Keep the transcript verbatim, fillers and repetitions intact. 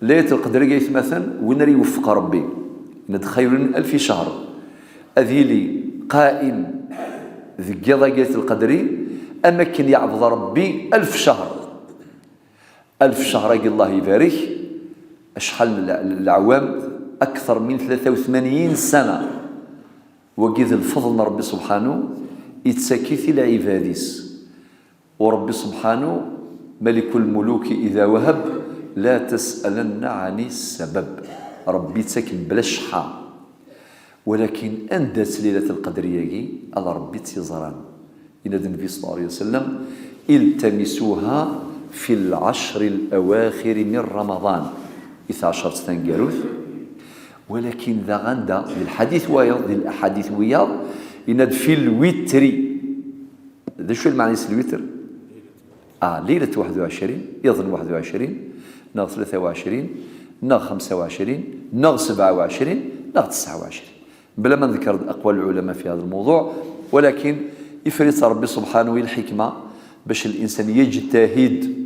Laylat Lqedr-agi, ay atmaten, win ara iweffeq Ṛebbi, yenna-d xayrun min alfi cahr, ad yili qaim deg yiḍ-agi Laylat Lqedr-i, am akken yeɛbeḍ Ṛebbi alf cahr. Alf cahr-agi, Allah ibarek, acḥal n le-, leɛwam? Akteṛ min tlata u tmanyin sana. Wagi d lfeḍl n Ṛebbi subḥanu, ittak-it i lɛibad-is. U Ṛebbi subḥanu, Malikul Muluki ida wahab, la tas'alanna ɛni ssabab. Ṛebbi ittak mebla cceḥḥa. Walakin anda-tt Laylat Lqedr-agi? Ala Ṛebbi i tt-yeẓran. Yenna-d Nnbi ṣella Llahu ɛalayhi wa sallam: "Iltamisuha fi lɛecri lawaxiri min Ramaḍan", i tɛecṛet taneggarut. Walakin daɣ anda? Di lḥadit wayeḍ, di lḥadit wiyaḍ, yenna-d: "Fi lwitri." D acu i lmeɛna-s lwitr? Ah, Laylat waḥed u ɛecrin, iḍ n waḥed u ɛecrin, neɣ tlata u ɛecrin, neɣ xemsa u ɛecrin, neɣ sebɛa u ɛecrin, neɣ tesɛa u ɛecrin. Bla ma nḍekker aqwal lɛulama fi hada lmewḍuɛ, walakin iffer-itt Ṛebbi subḥanu i lḥikma, bac linsan yejtahid